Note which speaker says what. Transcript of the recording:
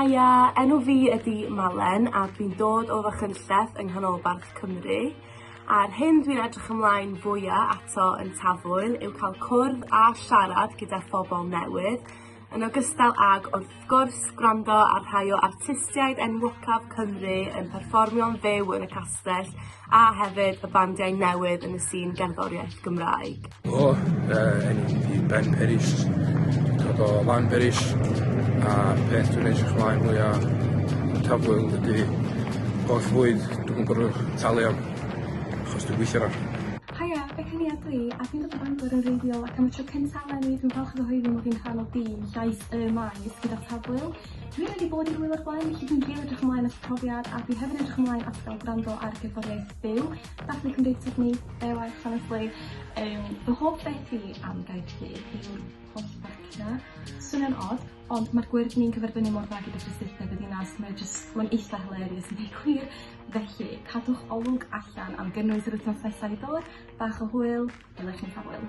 Speaker 1: Haia, enw fi ydi Malen a dwi'n dod o Fachynlleth yng nghanolbarth Cymru. A'r hyn dwi'n edrych ymlaen fwya ato yn Tafwyl yw cael cwrdd a siarad gyda phobol newydd, yn ogystal ag wrth gwrs gwrando ar rhai o artistiaid enwocaf Cymru yn perfformio'n fyw yn y castell a hefyd y bandiau newydd yn y sîn gerddoriaeth Gymraeg.
Speaker 2: Helo, yy enw fi 'di Ben Peris, dwi'n dod o Lanberis, a peth dwi'n edrych mlaen mwya yn Tafwyl ydi holl fwyd dwi'm yn gor'o' talu am, achos dwi'n gweithio 'na.
Speaker 3: Haia, Beca Nia dw i, a dwi'n dod o Bangor yn wreiddiol ac am y tro cynta eleni dwi'n falch o gyhoeddi mod i'n rhan o dîm Llais y Maes gyda Tafwyl. Dwi erioed 'di bod i'r ŵyl o'r blaen felly dwi'n rili edrych ymlaen at y profiad a dwi hefyd edrych ymlaen at gael gwrando ar gerddoriaeth byw. Dathlu Cymreictod ni, bare life honestly. Yym fy hoff beth i am Gaerdydd yw'r holl barcia. Swnio'n od, ond ma'r gwyrddni'n cyferbynnu mor dda gyda prysurdeb y ddinas, mae o jyst, mae'n eitha hilarious i ddeu gwir. Felly, cadwch olwg allan am gynnwys yr wythnos nesa i ddod, bach o hwyl, welai chi'n Tafwyl.